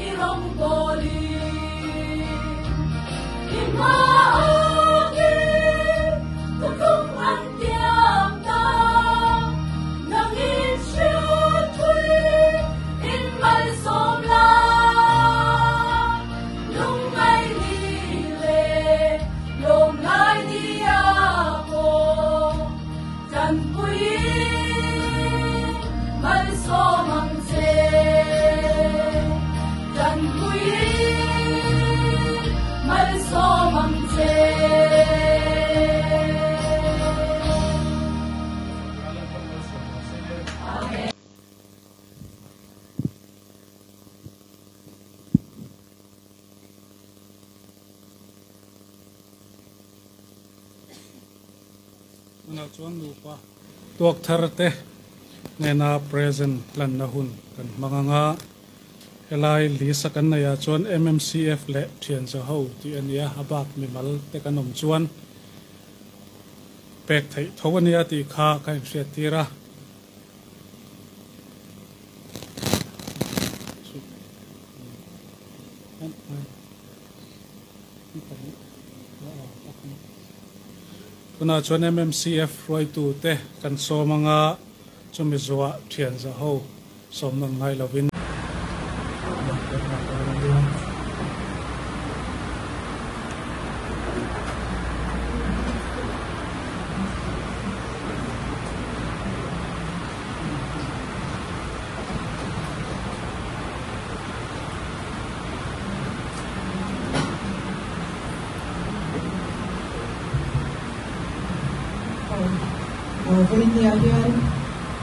i rawngbawlin i hmaah thuthlung an tiam ta. Nangin hriatpui in malsawm la, lungngai ni leh lawmlai ni a pawh tanpuiin malsawm ang che. Tanpuiin malsawm ang che. Amen. Tunah chuan nupa tuak thar te nena present hlanna hun kan hmang ang a, helai list a kan neih ah chuan MMCF leh Thianza ho tih a nia, a bak mimal te kan awm chuan pek theih tho a nia tih kha ka inhriat tir a. Tunah chuan MMCF hruaitute kan sawm anga chumi zuah thian za ho sawm nawn ngai lovin. Vawinia hian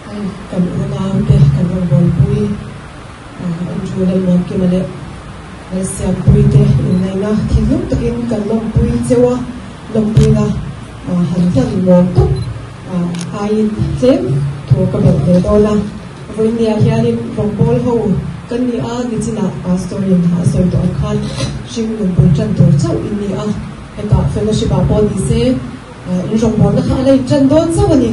hei kan unaute kan rawn buaipui Andrew Lalmuankima leh Lalsiampuite inneihna thinlung takin kan lawmpui cheu a, lawmpuina han hlan nuam tawp aiin tlem thu ka belh ve dawn a. Vawinia hianin rawngbawl ho kan ni a, nichinah Pastor-in a sawi tawh ang khan hring nunpui tan tur chauh in ni a, hetah fellowship-ah pawh ni se in rawngbawlna kha a la in tan dawn chauh a ni.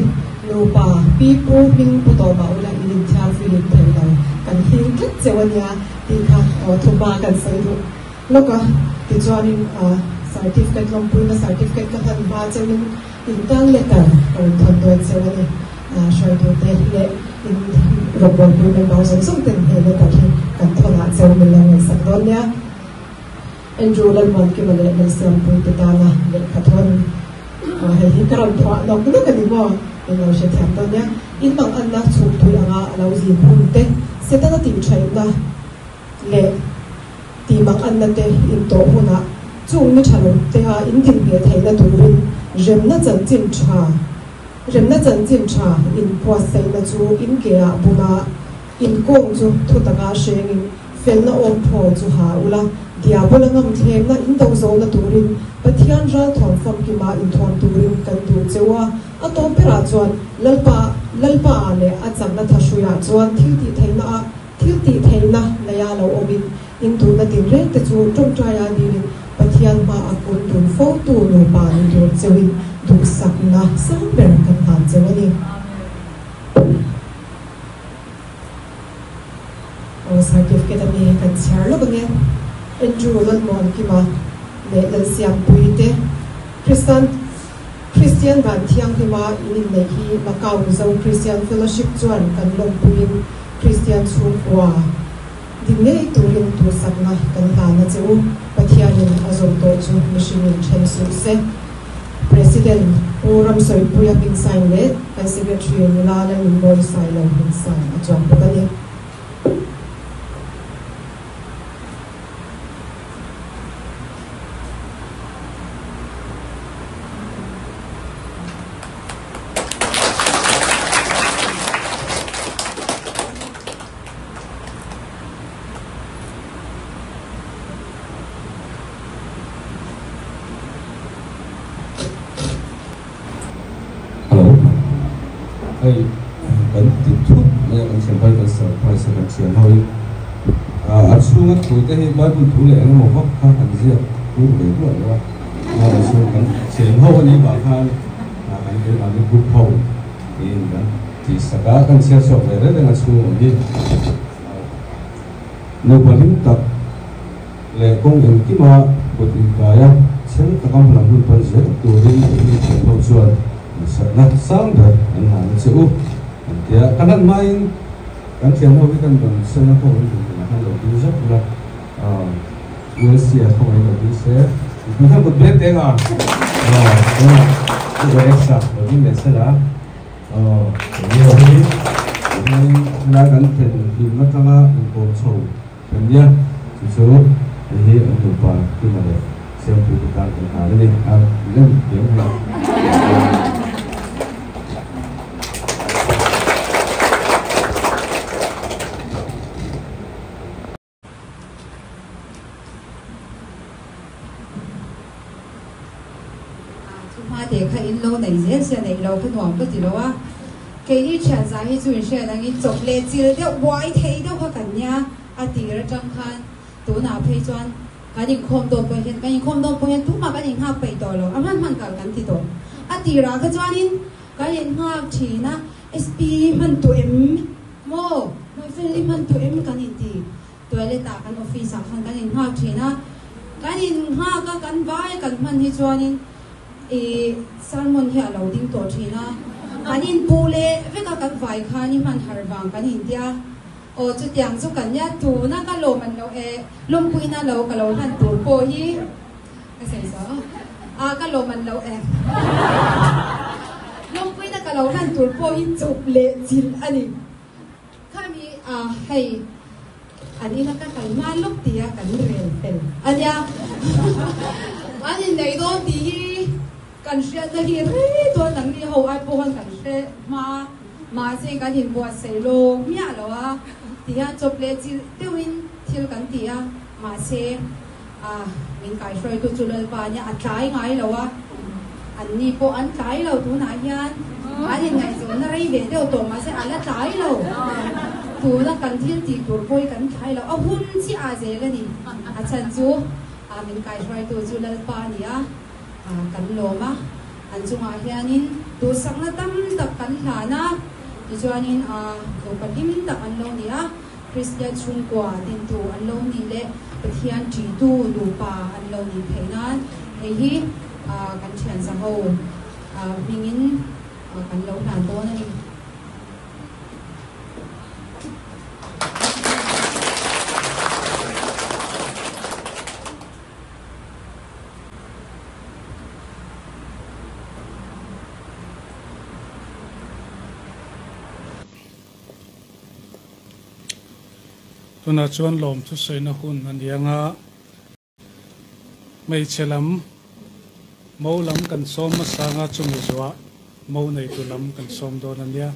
Nupa, pi pu hming pu tawh mah ula in inthiar filim thei lo, kan hlim tlat cheu a nia tih kha thuma kan sawi duh lawk a. Tichuanin certificate lawmpuina certificate ka hlan hma cheuhin in tan letter ka rawn thawn dawn cheu a ni. Hruaitute leh in rawngbawlpui member zawng zawng ten he letter hi kan thawn ah cheu min lo ngaihsak dawn nia. Andrew Lalmuankima leh Lalsiampuite tana lehkha thawn hei hi ka rawn phuah nawk nawk a ni maw? Min lo hrethiam dawn nia. In mang anna chhungpui anga a lo zin hun te, Setana tihṭhaihna leh tih mang anna te intawh hunah chung ni ṭha lo te a in din ve theihna turin remna chanchin ṭha Remna chanchin ṭha inbuatsaihna chu in ke ah buna inkawng chu thutaka hrengin felna awmphaw chu ha ula, diabola ngam thlemna in do zohna turin Pathian ralthuam famkima inthuam turin kan duh cheu a. A tawp berah chuan Lalpa Lalpa ah leh a chakna thahruiah chuan thil tih theihna ah thil tih theihna neia lo awmin in duhna tinreng te chu tawngtaia dilin Pathian hmaah kun dun fo tu nupa ni tur cheuin duhsakna sang ber kan hlan cheu a ni. Aw certificate a mi hi kan chhiar lawk ange. Andrew Lalmuankima leh Lalsiampuii te Kristan Kristian Dan Thianghlima in inneih hi Macau Mizo Christian Fellowship chuan kan lawmpuiin Kristian chhungkua Ding ngei turin duhsakna kan hlan a che u. Pathianin a zawm tawh chu mihringin then suh se. President Pu Ramsawipuia hming sign leh kan Secretary nula Lalnunmawi Sailo hming sign a chuang bawk a ni. Hello hei kan ti thut mai a kan thiam pai kan surprise a kan thiam ho in a chhunga thu te hi bible thu leh engemaw vak kha kan ziak kur ve duah lo a amaherawhchu kan thiam ho a nih vang khan kan keimahni group ho tiin kan. Tih sak a, kan chhiar chhuak ve reng reng a chhung awm hi. Nupa hlim tak leh kawng engkima kut inkai a, chhel taka hmalam hun pan zel turin keini thiam ho chuan insatna sang ber an hlan a che u an ti a. Ka hlan hmain kan thiam ho hi kan rawn sena khaw in tum tunah khan lo ding zauh ula, ULC-a khawngaih lo ding se, mipui khan kut beng teng a, tunah UAX-a lo ding leh sela. Aw, nia hi hei helai kan thlen hlim atanga inkawm chho kan nia, chu chu hei hi an nupa Kima leh Siampuii te tan kan hlan a ni, a lem thiam hei. Chu hma te kha in lo nei zel sia neih lo kha nuam ka ti lo a, keini thian zah hi chu in hriat angin chawp leh chil deuh buai thei deuh kha kan nia a tir atang khan tunah phei chuan kan inkhawm dawn pawh hian kan inkhawm dawn pawh hian tumah kan inghak peih tawh lo a hman hman kal kan ti tawh a tirah kha chuanin kan inghak thin a SP hman tu em maw Mawifeli hman tu em kan inti. Toilet ah kan office ah khan kan in nghak thin a, kan in nghak a kan vai kan hman hi chuanin ih sermon hi a lo ding tawh thin a, kan in puh leh vek a kan vai khan i hman har vang kan in tia, aw chutiang chu kan nia tuna ka lawm an lo e lawmpuina lo ka lo hlan tur pawh hi ka sawi zo a ka lawm an lo e lawmpuina ka lo hlan tur pawh hi chawp leh chilh a ni. Khami a hei an ina ka kal hma lawk tia kan rel fel a nia. An inneih dawn tih hi kan hriatna hi rei dawn nangni ho ai pawh khan kan hre hma mahse kan inbuatsaih lawk miah lo a ti hian chawp leh chilh deuhin thil kan ti a mahse a min kaihruaitu chu Lalpa a nia a tlai ngai lo a anni pawh an tlai lo tunah hian an inngaihzawnna rei ve deuh tawh mahse a la tlai lo tuna kan thil tih tur pawh hi kan tlai lo a hun chiah ah zel a ni a chhan chu a min kaihruaitu chu Lalpa a ni a kan lawm a an chungah hianin duhsakna tam tak kan hlan a tichuanin a nupa hlim tak an lo ni a. Kristian chhungkua dintu an lo nih leh Pathian ṭihtu nupa an lo nih theih nan hei hi kan ṭhian zaho hmingin kan lo hlan dawn a ni. Tunah chuan lawm thusawiina hun a ni anga hmeichhe lam mo lam kan sawm hmasa anga chumi zuah mo neitu lam kan sawm dawn a nia.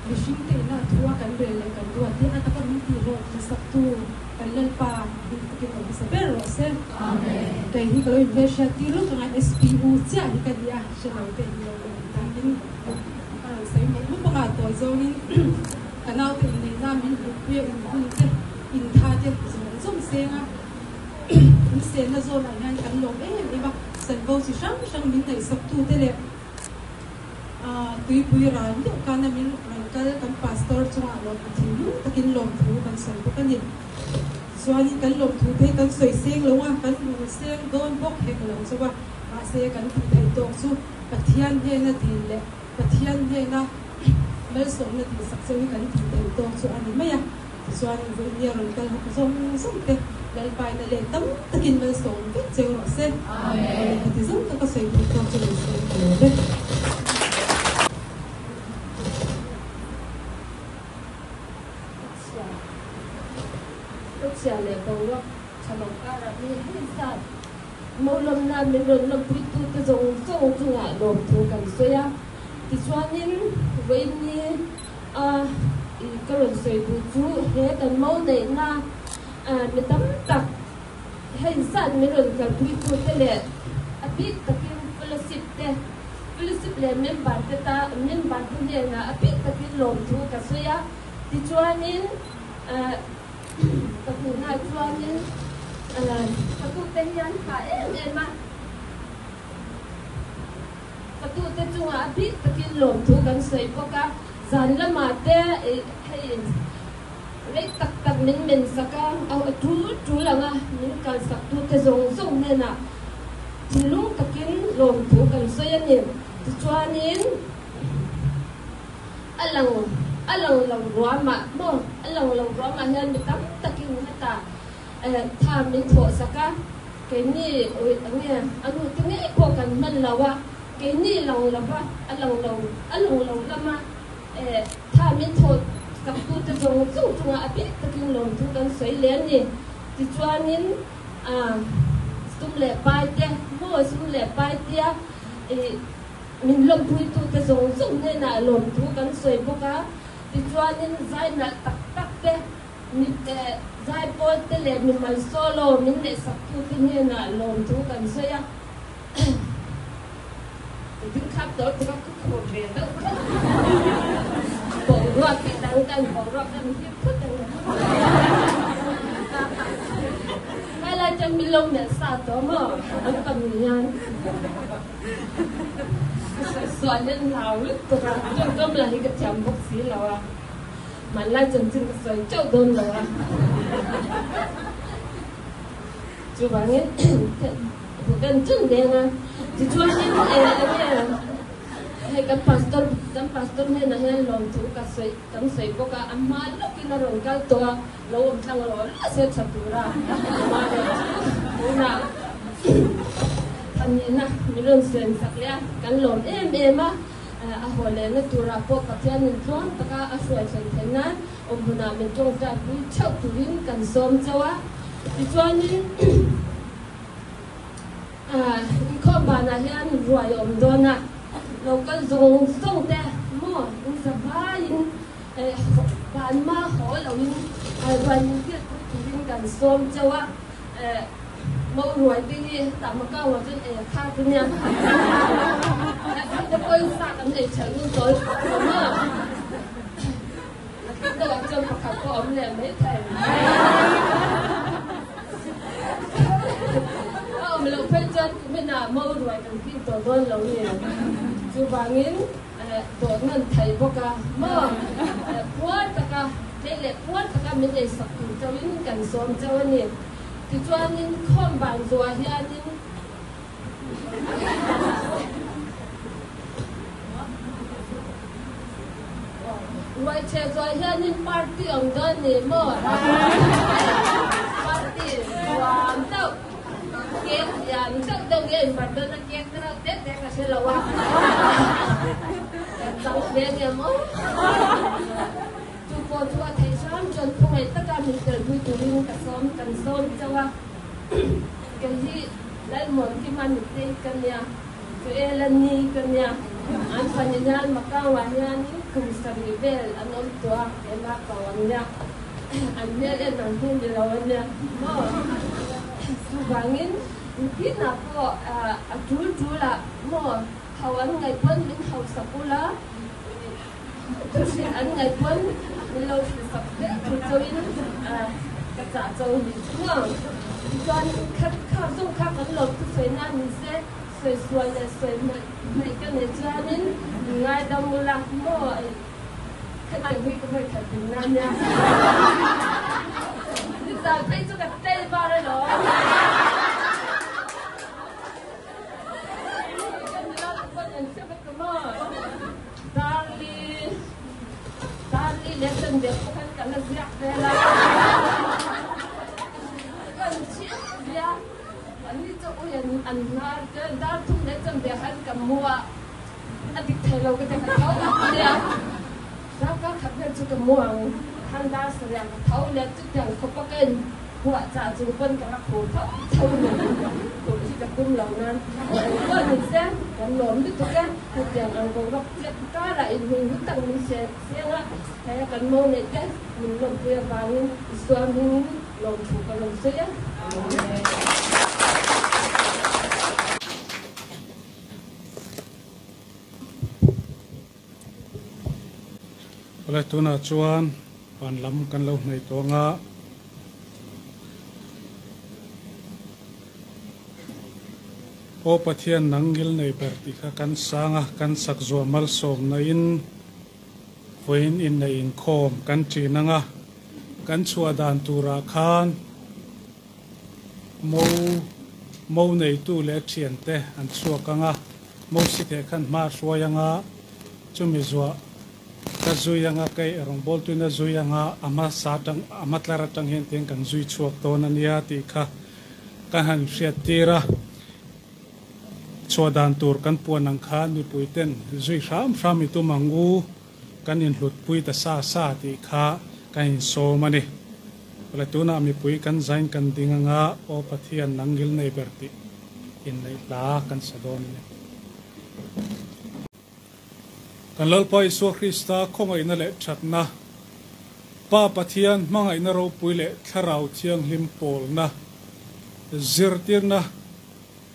Mihring te ina thua kan rel leh kan duat hi a taka min tih hlawh hmasak tu kan Lalpa min takin awm hmasa ber rawh se. Kei hi ka lo inhmel hriat tir lawk anga SPU chiah hi ka ni a, hre lo te in lo awm takin ka rawn sawi mawlh mawp anga tawi zawngin ka naute inneihna min hmuhpuia inhun te intha te zawng zawng seng a in senna zawnah hian kan lawm em em a, chanvo chi hrang hrang min ngaihsak tu te leh Tuipui ral meuh kana min rawn kal kan pastor chungah lawmthu thinlung takin lawmthu kan sawi bawk a ni. Tichuanin kan lawmthu te hi kan sawi seng lo a, kan hmu seng dawn bawk hek lo chauh a, mahse kan tih theih tawk chu Pathian hnena dil leh Pathian hnena malsawmna tihsak cheu hi kan tih theih tawk chu a ni mai a. Tichuanin vawinia rawn kal hawk zawng zawng te Lalpaina leh tam takin malsawm vek cheu rawh se. Amen. Heti zawng tak a sawi theih tawk chu ni se ka lo vek. Ka chhia leh boruak tha lo karah mi hei zat Mawlawmna min rawn lawmpuitu te zawng zawng chungah lawmthu kan sawi a. Tichuanin vawiini a ka rawn sawi duh chu he kan mo neihna mi tam tak hei zat min rawn kalpuitu te leh a bik takin fellowship te fellowship leh member te ta member te hnenah a bik takin lawmthu ka sawi a. Tichuanin pahnihnaah chuanin fatute hi an hah em em a, fatute chungah a bik takin lawmthu kan sawi bawk a, zan lamah te hei rei tak tak min men sak a, a tul tul anga min kalsak tute zawng zawng hnenah thinlung takin lawmthu kan sawi a ni. Tichuanin a lang a lang lo ruamah maw a lang lo ruamah hian mi tam takin hetah tha min thawh sak a, keini enge a nu te ngei pawh kan hman lo a, keini lang lova a lang lo a lang lo lama tha min thawh sak tute zawng zawng chungah a bik takin lawmthu kan sawi leh a ni. Tichuanin sum leh pai te maw sum leh pai tia Ih, min lawmpuitute zawng zawng hnenah lawmthu kan sawi bawk a, tichuanin zai nalh tak tak te, mi zai pawl te leh mimal solo min neihsaktute hnenah lawmthu kan sawi a. Ding khap tawh tura ka khur ve deuh phawt. Boruak hi dang kan boruak kan hip phawt ang. Helai chuan min lo melh sa tawh maw an pahnih hian sual hian hlau lutuk a, tawngkam lah hi ka thiam bawk si lo a, hmanlai chanchin ka sawi teuh dawn lo a, chuvangin kan chun deng a, tichuanin enge hei kan pastor kan pastor hnenah hian lawmthu ka sawi kan sawi bawk a, a hma lawkin a rawn kal tawh a. Lo awm tlang rawh la se tha tura amaherawh chu tunah thanihna min rawn siam sak leh a, kan lawm em em a, a haw lehna turah pawh Pathianin tluang taka a hruai thlen theih nan awm hunah min tawngtai pui theuh turin kan sawm chauh a. Tichuanin inkhawm banah hian ruai a awm dawn a, lo kal zawng zawng te maw in zavaiin Van ma haw loin ruai min kilh pui turin kan sawm chauh a, mo ruai te hi hetah Macau ah chuan ei a kha te nia, te pawisa kan ei ṭhelh nun tawl awm a, a tluk deuh ah chuan pakhat pawh a awm leh maithei. A awm loh phei chuan kuminah mo ruai kan kil tawh dawn lo ni, chuvangin. Dawt ngan thei bawk a maw? Puar taka tlei leh puar taka min ei sak tur chauhin kan sawm chauh a ni. Tichuanin khawm ban zuah hianin Ruaichhe zuah hianin party awm dawn ni maw? Party nuam deuh. Cake lian deuh deuh nge in barh dawn a cake te reuh te te ka hre lo a chang ve nia maw chu pawh chu a theih hram chuan khawngaih taka min telpui turin ka sawm kan sawm chauh a kei hi Lalmuankima Nutei ka nia Joela ni ka nia an fani hian Macau ah hianin kum sarih vel an awm tawh a keimah ko an nia. An hmel en ang hi ni lo a nia maw? Chuvangin mitinah pawh a tul tul ah maw ho an ngaih pawn min hausak ula, thuhrilh an ngaih pawn min lo hrilhsak zel tur chauhin ka chah cho ni chu maw? Tichuan kha kha zawng kha kan lawm thusawi nan ni se, sawi sual leh sawi hmaih ka nei chuanin min ngaidam ula maw? Khatiang hi ka hawi khat ding na nia. Nizan phei chu ka tlei var alawm. Ka nula te pawn an hre vek ang maw. Darli, Darli leh Chandel pawh khan ka la ziak vel a. Kan chhiat zia, anni chu ui an hnar te, dar thum leh Chandel khan ka mu a. A dik thei lo ka ti ka tho nia. Darkar khat vel chu ka mu ang. Khan dar sarih ka tho leh chutiang khawpa ka in huah chah chung pawn ka la khur tho tho ni. Khur hi ka tum lo nan. Engpawh ni se kan lawm lutuk e. Hetiang ang boruak chiat karah in hming hlu tak min hre chiang a. He kan mo neih te min lawmpui avangin Isua hmingin lawmthu ka rawn sawi a. Amen. Awle tunah chuan Pan lam kan lo hnai tawh anga. Aw Pathian nang ngil nei ber tih kha kan sang a, kan sak zuah malsawmna in vawiin inneih inkhawm kan ṭin anga kan chhuah dan turah khan Mo mo neitu leh thiante an chhuak anga, mo si theh khan hma a hruai anga, chumi zuah ka zui anga, kei rawngbawltuin a zui anga, a hma sa atang, a hma tlar atang hian tiang kan zui chhuak dawn a nia tih kha ka han hriat tir a. Chhuah dan tur kan puan ang khan mipui ten zui hram hram i tum ang u, kan inhlutpui ta sa sa tih kha ka insawm a ni. Awle tunah mipui kan zain kan ding anga Aw Pathian nang ngil nei ber tih inneih hla kan sa dawn a ni. Kan Lalpa Isua Krista khawngaihna leh thatna, Pa Pathian hmangaihna ropui leh Thlarau Thianghlim pawlna, zirtirna,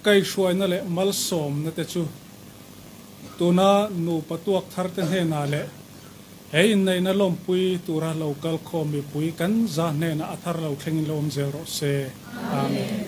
kaihhruaina leh malsawmna te chu tuna nupa tuak thar te hnenah leh he inneihna lawmpui tura lo kal khawm mipui kan za hnenah a thar lo thlengin lo awm zel rawh se. Amen.